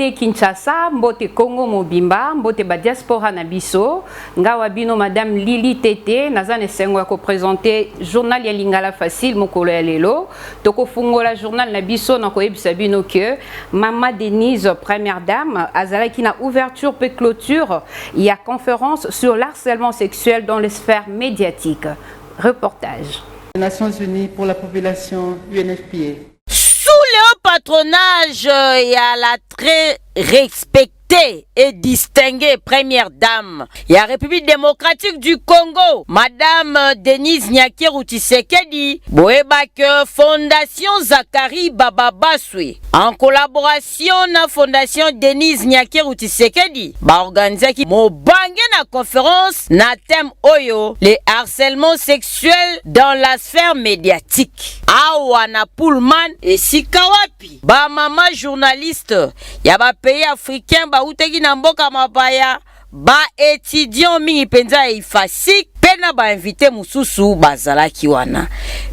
Mbote Kinshasa, mbote Congo mobimba, mbote ba diaspora na biso. Nga wa bino Madame Lili Tete, naza na esengo ya ko presenter journal ya Lingala Facile mokolo ya lelo. Tokofungola journal na biso na koyebisa bino que Mama Denise, première dame, azalaki na ouverture pe clôture ya conférence sur l'harcèlement sexuel dans les sphères médiatiques. Reportage. Nations Unies pour la population UNFPA. Sous le haut patronage ya la très respectée et distinguée première dame ya République démocratique du Congo, Madame Denise Nyakeru Tshisekedi, boyeba que Fondation Zacharie Bababaswe en collaboration na Fondation Denise Nyakeru Tshisekedi baorganizaki mobange na conférence na thème oyo le harcèlement sexuel dans la sphère médiatique. Awa na Pullman esika wapi ba mama journaliste ya ba pays africain bautaki na mboka mapaya, ba étudiant mingi mpenza ya IFASIC mpe na ba invité mosusu bazalaki wana.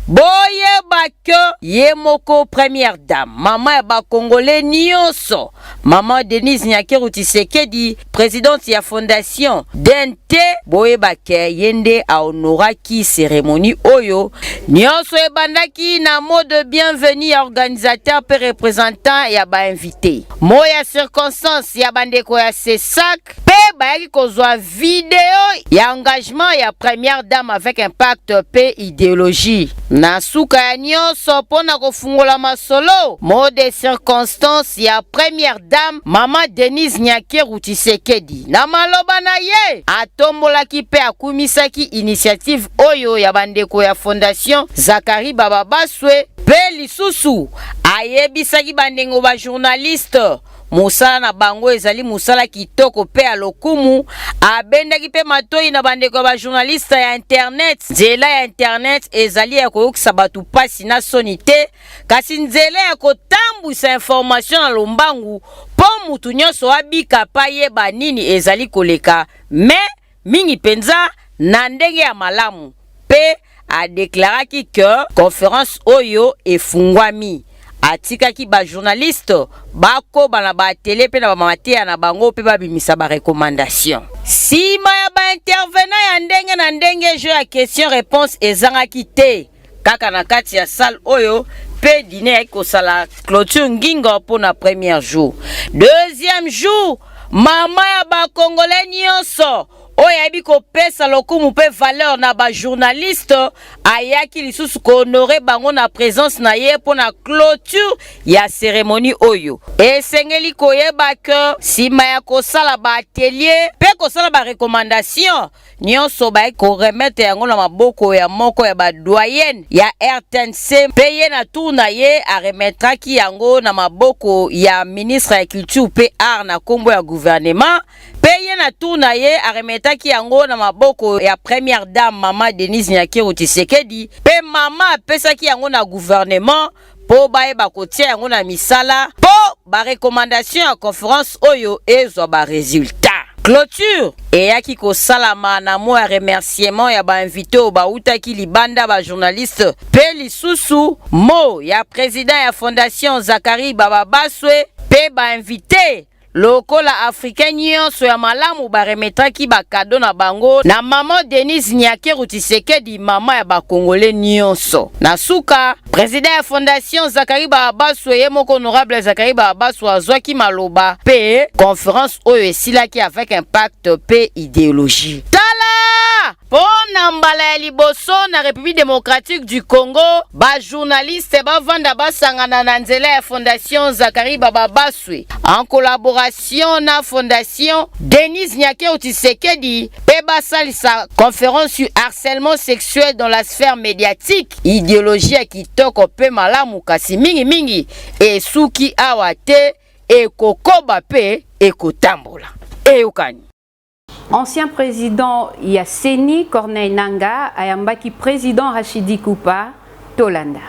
Boyeba ke ye moko première dame, mama ya bakongole nyonso, mama Denise Nyakeru Tshisekedi, présidente ya fondation DNT, boyeba ke ye nde ahonoraki cérémonie oyo. Nyonso ebandaki na mot de bienvenue ya organisateur mpe représentant ya bainvité, mot ya circonstance ya bandeko ya CESAC mpe bayaki kozwa video ya engagement ya première dame avec impact mpe idéologie. Na suka ya nyonso, mpo na kofungola masolo, mot de circonstance ya première dame mama Denise Nyakeru Tshisekedi. Na maloba na ye, atombolaki mpe akumisaki initiative oyo ya bandeko ya Fondation Zacharie Bababaswe, mpe lisusu ayebisaki bandeko bajournaliste mosala na bango ezali mosala kitoko mpe ya lokumu. Abendaki mpe matoi na bandeko ya bajournaliste ya internet: nzela ya internet ezali ya koyokisa bato mpasi na soni te, kasi nzela ya kotambwisa information na lombangu mpo mutu nyonso abika mpe ayeba nini ezali koleka, me mingi mpenza na ndenge ya malamu. Mpe adeklaraki ke conférence oyo efungwami. Atikaki bajournaliste bakoba na baatelier mpe na bamateya na bango mpe babimisa barecommandation. Nsima ya baintervenant ya ndenge na ndenge, jeu ya question réponse ezangaki te kaka na kati ya salle oyo, mpe dîner yaki kosala clôture ngingo mpo na premier jour. Deuxième jour, mama ya bakongole nyonso oyo ayebi kopesa lokumu mpe valeur na bajournaliste ayaki lisusu kohonorer bango na présence na ye mpo na clôture ya cérémonie oyo. Esengeli koyeba ke nsima ya kosala baatelier mpe kosala barecommandation nyonso, bayaki koremettre yango na maboko ya moko ya badoyenne ya RTNC, mpe ye na tour na ye aremettraki yango na maboko ya ministre ya culture mpe art na nkombo ya gouvernement, mpe ye na tour na ye aremetaki yango na maboko ya première dame mama Denise Nyakeru Tshisekedi, mpe mama apesaki yango na gouvernement mpo bayeba kotia yango na misala mpo barecommandation ya conférence oyo ezwa baresultat. Clôture eyaki kosalama na mot ya remerciement ya bainvité oyo bautaki libanda, bajournaliste, mpe lisusu mot ya président ya Fondation Zacharie Bababaswe, mpe bainvité lokola africain nyonso ya malamu baremettraki bacadeau na bango na mama Denise Nyakeru Tshisekedi, mama ya bakongole nyonso. Na suka, président ya Fondation Zacharie Bababaswe ye moko, honorable Zacharie Bababaswe, azwaki maloba mpe conférence oyo esilaki avec impact mpe idéologie. Tala, mpo na mbala ya liboso na République démocratique du Congo, bajournaliste bavanda basangana na nzela ya Fondation Zacharie Bababaswe en collaboration na Fondation Denise Nyakeru Tshisekedi mpe basalisa conférence sur harcèlement sexuel dans la sphère médiatique. Idéologie ya kitoko mpe malamu, kasi mingimingi esuki awa te, ekokoba mpe ekotambola. Eyokani. Ancien président ya CENI, Corneille Nanga, ayambaki président Rachidi Koupa. Tolanda.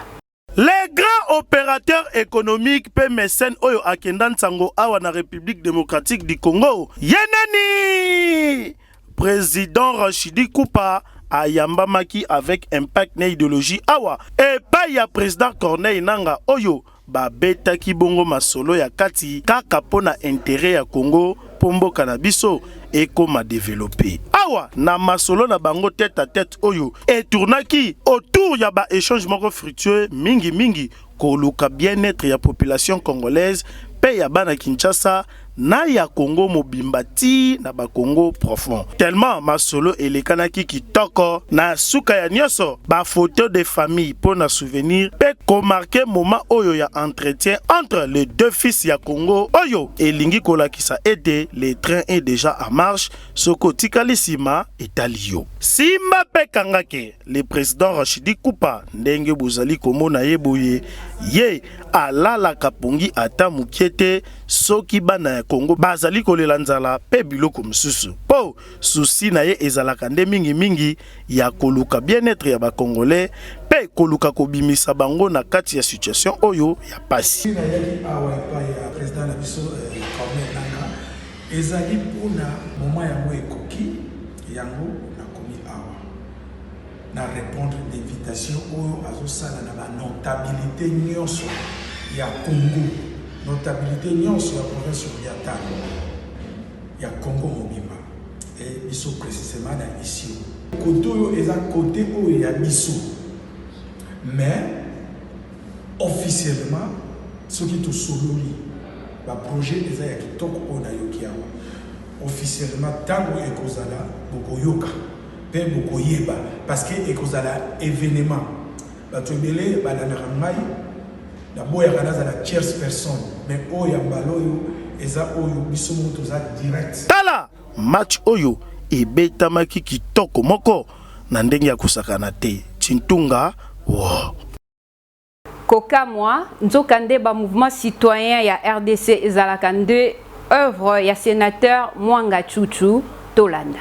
Les grands opérateurs économiques mpe mécène oyo akenda nsango awa na République démocratique du Congo, ye nani? Président Rachidi Kupa ayambamaki avec impact na idéologie awa epai ya président Corneille Nanga oyo. Babetaki bongo masolo ya kati kaka mpo na interet ya Congo mpo mboka na biso ekoma developpe. Awa na masolo na bango tete à tete oyo etournaki autour ya ba echanges moko fructueux, mingi mingi koluka bien-etre ya population congolaise mpe ya bana Kinshasa na ya Congo mobimba ti na ba Congo profond. Tellement masolo elekanaki kitoko, na suka ya nionso ba photos de famille mpo na souvenir mpe ko marquer moment oyo ya entretien entre les deux fils ya Congo oyo elingi kolakisa ete le train est dejà en marche, soki otikali sima etali yo. Simba mpe kanga ke le president Rachidi Kupa ndenge bozali komona ye boye, ye alalaka pongi ata mukie te soki bana ya Congo bazali kolela nzala pe biloko mosusu po souci na ye ezalaka nde mingi mingi ya koluka bien-etre ya ba Congolais pe koluka kobimisa bango na kati ya situation oyo ya pasi. Nayaki awa epai ya president na biso Corneille Nangaa ezali pona moment yango ekoki yango nakomi awa na repondre na invitation oyo azosala na ba notabilite nyonso ya Congo, notabilite nyonso ya province orientale ya Congo mobimba et biso precisement na Isiro. Kote oyo eza kote oyo ya biso mais officiellement soki tosololi ba projet eza ya kitoko oyo nayoki awa officiellement tango ekozala bokoyoka pe bokoyeba parce que ekozala evenement batu ebele balandaka ngai naboyaka nazala tierce personne mais oyo ya mbala oyo eza oyo biso moko toza direct. Tala match oyo ebetamaki kitoko moko na ndenge ya kosakana te Tshintunga wooh. Kokamwa, nzokande ba mouvements citoyens ya rdc ezalaka nde oeuvre ya senateur Mwangachuchu. Tolanda.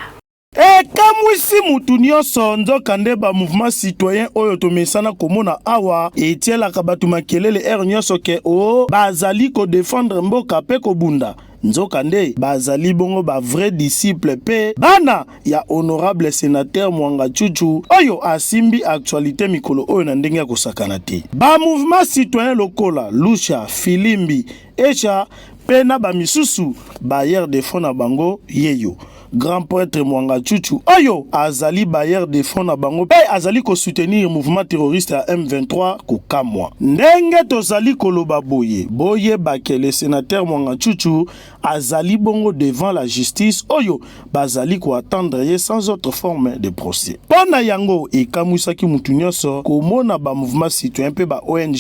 Ekamwisi mutu nionso, nzokande ba mouvements citoyens oyo tomesana komona awa etielaka batu makelele heure nionso que oh bazali ko defendre mboka pe kobunda, nzokande bazali bongo ba vrais disciples pe bana ya honorable senateur Mwangachuchu oyo asimbi actualite mikolo oyo na ndenge ya kosakana te. Ba mouvements citoyens lokola Lucha, Filimbi, Echa pe na ba misusu, bailleurs de fonds na bango yeyo. Grand pretre Mwangachuchu oyo azali bailleur de fonds na bango pe azali ko soutenir mouvement terroriste ya M23 kokamwa. Ndenge tozali koloba boye, boyeba que le senateur Mwangachuchu azali bongo devant la justice oyo bazali ko attendre ye sans autre forme de procès. Po na yango ekamwisaki mutu nionso komona ba mouvements citoyens pe ba ong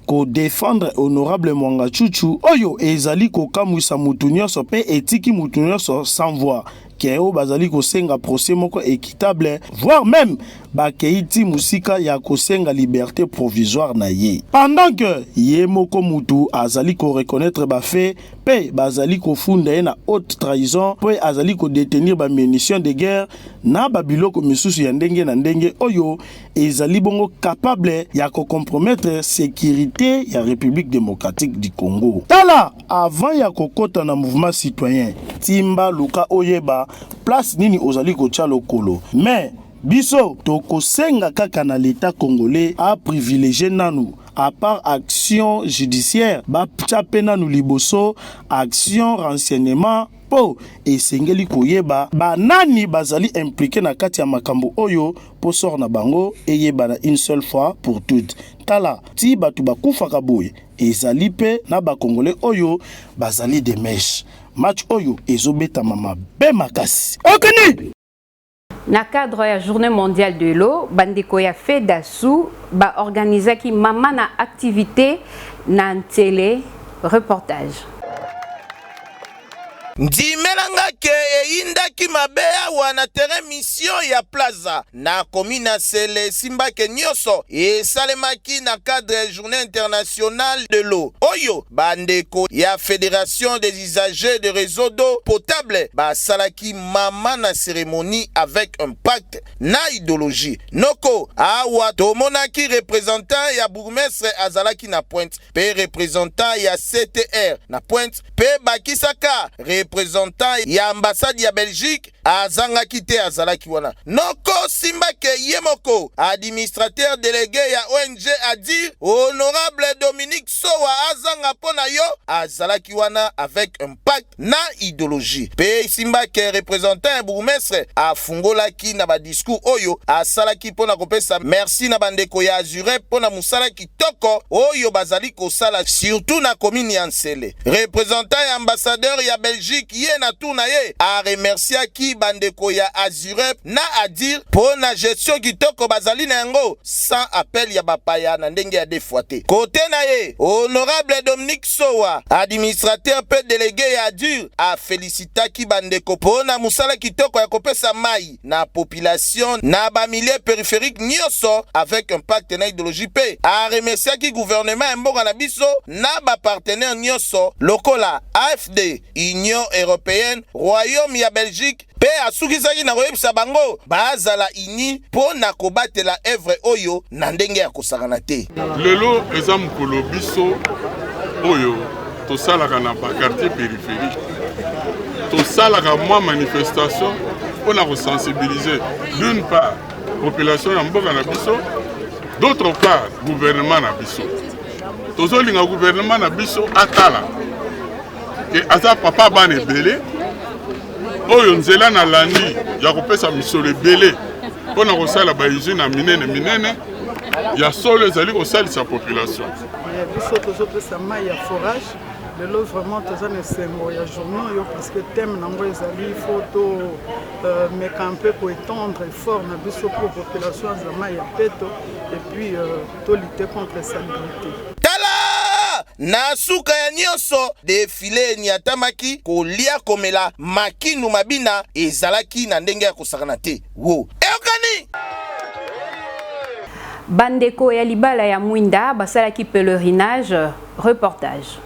Ko defendre honorable Mwangachuchu oyo ezali kokamwisa mutu nionso pe etiki mutu nionso sans voix que oyo bazali kosenga procès moko equitable voire meme bakeyi ti musika ya kosenga liberte provisoire na ye pendant que ye moko mutu azali ko reconnaitre ba faits pe bazali kofunda ye na haute trahison pe azali ko detenir ba munitions de guerre na ba biloko misusu ya ndenge na ndenge oyo ezali bongo capable ya ko compromettre securite ya Republique democratique du Congo. Tala avant ya kokota na mouvement citoyen, timba luka oyeba place nini ozali kotia lokolo. Mais biso tokosenga kaka na l'etat congolais a privilegier nanu à part action judiciaire batia pe nanu liboso action renseignement Po esengeli koyeba ba nani bazali impliques na kati ya makambo oyo po sort na bango eyebana une seule fois pour toutes. Tala ti batu bakufaka boye ezali pe na ba congolais oyo bazali de meche. Match oyo ezobetama mabe makasi. Okende! Na cadre ya journee mondiale de l'eau, bandeko ya FEDASU ba organisaki mama na activite na Nsele. Reportage. Ndimela nga ke eyindaki mabe awa na terrain mission ya Plaza na commune ya Nsele esimbake nioso esalemaki na cadre ya journee internationale de l'eau oyo ba ndeko ya Federation des usagers de reseau d'eau potable basalaki mama na ceremonie avec impact na ideologie noko awa tomonaki representant ya bourgmestre azalaki na pointe pe representant ya CTR na pointe pe bakisaka representant ya ambassade ya Belgique. Azangaki te, azalaki wana. Noko Simbake ye moko, administrateur delege ya ong Adir, honorable Dominique Sowa azanga mpo na yo, azalaki wana avec impact na ideologie. Mpe Simbake, représentant ya bourgmestre, afungolaki na badiscours oyo asalaki mpo na kopesa merci na bandeko ya Azurep mpo na mosala kitoko oyo bazali kosala, surtout na commune ya Nsele. Représentant ya ambassadeur ya Belgique, ye na tour na ye aremerciaki bandeko ya Azurep na Adir mpo na gestion kitoko bazali na yango sans appel ya bapaya na ndenge ya defwa te. Kote na ye, honorable Dominique Sowa, administrateur mpe délégué ya Adir, afélicitaki bandeko mpo na mosala kitoko ya kopesa mai na population na bamilieu périphérique nyonso avec impact na idéologie, mpe aremerciaki gouvernement ya mboka na biso na bapartenaire nyonso lokola AFD, Union européenne, Royaume ya Belgique, mpe asukisaki na koyebisa bango bazala ini mpo na kobatela œuvre oyo na ndenge ya kosakana te. Lelo eza mokolo biso oyo tosalaka na baquartier périphérique, tosalaka mwa manifestation mpona kosensibiliser d'une part population ya mboka na biso, d'autre part gouvernement na biso. Tozolinga gouvernement na biso atala ke aza papa bana ebele oyo nzela nalandi ya kopesa misolo ebele mpona kosala bausine ya minene minene ya solo ezali kosalisa population. Biso tozopesa mai ya forage. Lelo vraiment toza na esengo ya journée oyo parce que thème nango ezali faut tomeka mpe koétendre effort na biso pour population azwa mai ya peto et puis tolutter contre salubrité. Tala, na suka ya nyonso, défilé eniatamaki, kolia, komela, makinu mabina ezalaki na ndenge ya kosakana te. Wo eyokani. Bandeko ya libala ya mwinda basalaki pèlerinage. Reportage.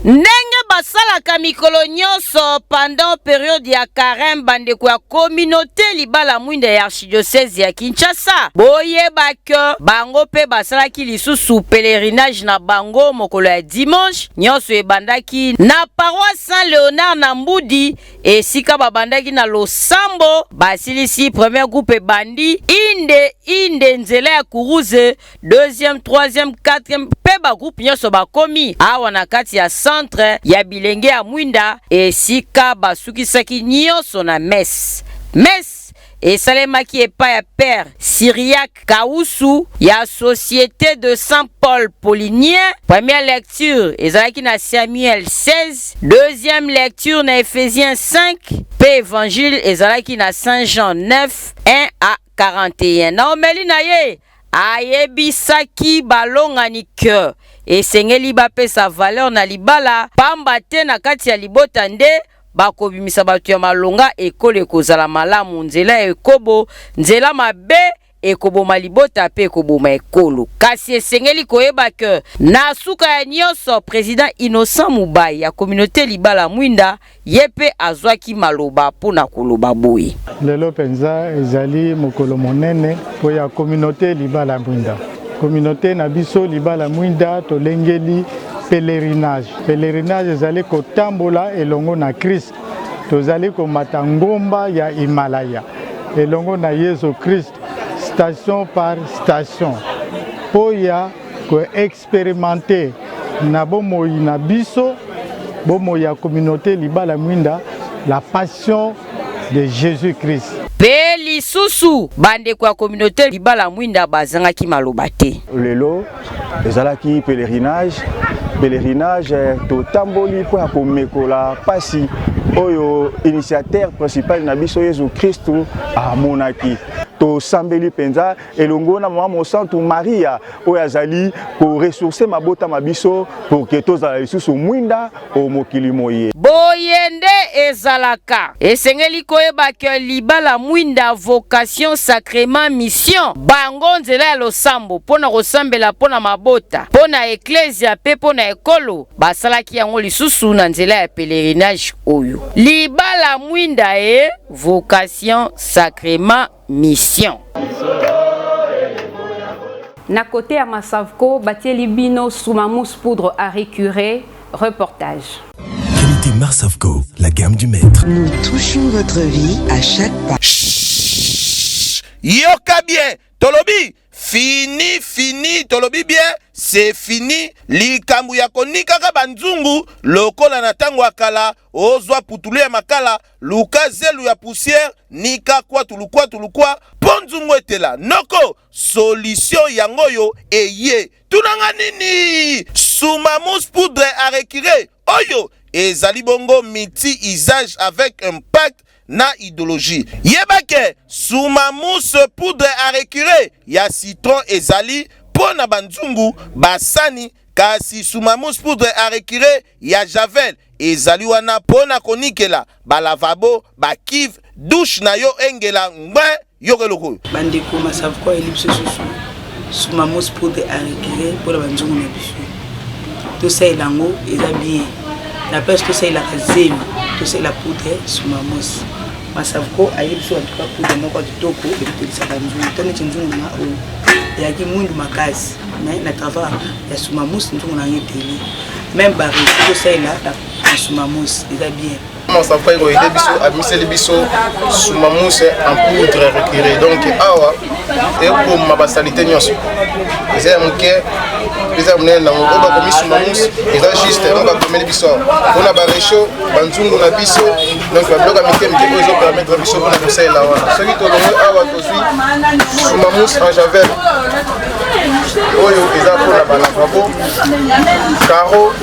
Ndenge basalaka mikolo nyonso pendant période ya carême, bandeko ya communauté libala mwinda ya archidiocèse ya Kinshasa, boyeba ke bango mpe basalaki lisusu pèlerinage na bango mokolo ya dimanche. Nyonso ebandaki na paroisse Saint Léonard na Mbudi, esika babandaki na losambo. Basilisi, premier groupe ebandi inde inde nzela ya Kuruze, deuxième, troisième, quatrième mpe bagroupe nyonso bakomi awa na kati ya centre ya bilenge ya mwinda, esika basukisaki nyonso na messe. Messe esalemaki epai ya père Syriac Kausu ya Société de Saint Paul Paulinien. Première lecture ezalaki na Samuel 16, deuxième lecture na Éphésiens 5, mpe évangile ezalaki na Saint Jean 9 1 à 41. Na homélie na ye, ayebisaki balongani ke esengeli bapesa valeur na libala, pamba te na kati ya libota nde bakobimisa bato ya malonga. Ekolo ekozala malamu. Nzela ya ekobo, nzela mabe ekoboma libota mpe ekoboma ekolo. Kasi esengeli koyeba ke na suka ya nyonso, président Innocent Mubai ya communauté libala mwinda, ye mpe azwaki maloba mpo na koloba boye. Lelo mpenza ezali mokolo monene mpo ya communauté libala mwinda. Communauté na biso libala mwinda tolengeli pèlerinage. Pèlerinage ezali kotambola elongo na Christ. Tozali komata ngomba ya Himalaya elongo na Yesu Christ, station par station, mpo ya koexpérimenter na bomoi na biso, bomoi ya communauté libala mwinda, la passion de Jésus-Christ. Mpe lisusu bandeko ya communauté libala mwinda bazangaki maloba te. Lelo ezalaki pèlerinage. Pèlerinage, totamboli mpo ya komekola mpasi oyo initiateur principal na biso Yesu Kristu amonaki. Tosambeli mpenza elongo na mama mosantu Maria oyo azali koressourcer mabota ma biso pour ke tozala lisusu mwinda o mokili moye. Boye nde ezalaka. Esengeli koyeba ke libala mwinda, vocation, sacrement, mission, bango nzela ya losambo mpo na kosambela mpo na mabota, mpo na eklesia mpe mpo na ekolo. Basalaki yango lisusu na nzela ya pèlerinage oyo. Libala mwinda e vocation, sacrement, mission. Na côté ya Masavco, batieli bino Sumamus poudre à récurer. Reportage. Écoutez Marsavco, la gamme du maître. Nous touchons votre vie à chaque pas. Yoka bien, tolobi fini fini, tolobi bien c'est fini. Likambo ya konikaka banzungu lokola na ntango ya kala, ozwa putulu ya makala, luka zelu ya poussière, nika kwa tulukwa tulukwa mpo nzungu etela noko. Solution yango oyo eye tunanga nini? Sumamus poudre à récurer oyo ezali bongo multi usage avec impact na idéologie. Yeba ke Sumamus poudre à récurer ya citron ezali mpo na banzungu basani, kasi Sumamus poudre à récurer ya javel ezali wana mpo na konikela balavabo, bacuve, douche na yo engela ngbe. Yoka eloko oyo. Bandeko, Masavco ayeli biso susu Sumamos poudre à récurer mpona banzungu na biso. Tosalela yango, eza bien. Na place tosalelaka zemi, tosalela poudre Sumamos. Masavco ayeli biso antuka poudre moko ya kitoko ekotelisaka nzungu. To neti nzungu na oyo eyaki mwindu makasi, mais na travers ya Sumamos nzungu na yango eteli. Même baresi tosalela na Sumamos, eza bien. Masavco ekoyede biso, abimiseli biso Sumamus en poudre récuré. Donc awa ekoma basalite nyonso, eza ya moke, eza ya monene nango oyo bakomi Sumamus, eza juste oyo bakomeli biso awa mpona barechaud banzungu na biso. Donc babiloko ya mike mike oyo ezopermettre biso mpona kosalela wana. Soki tolongwe awa, tozwi Sumamus en javel oyo eza mpona balavabo, carreau.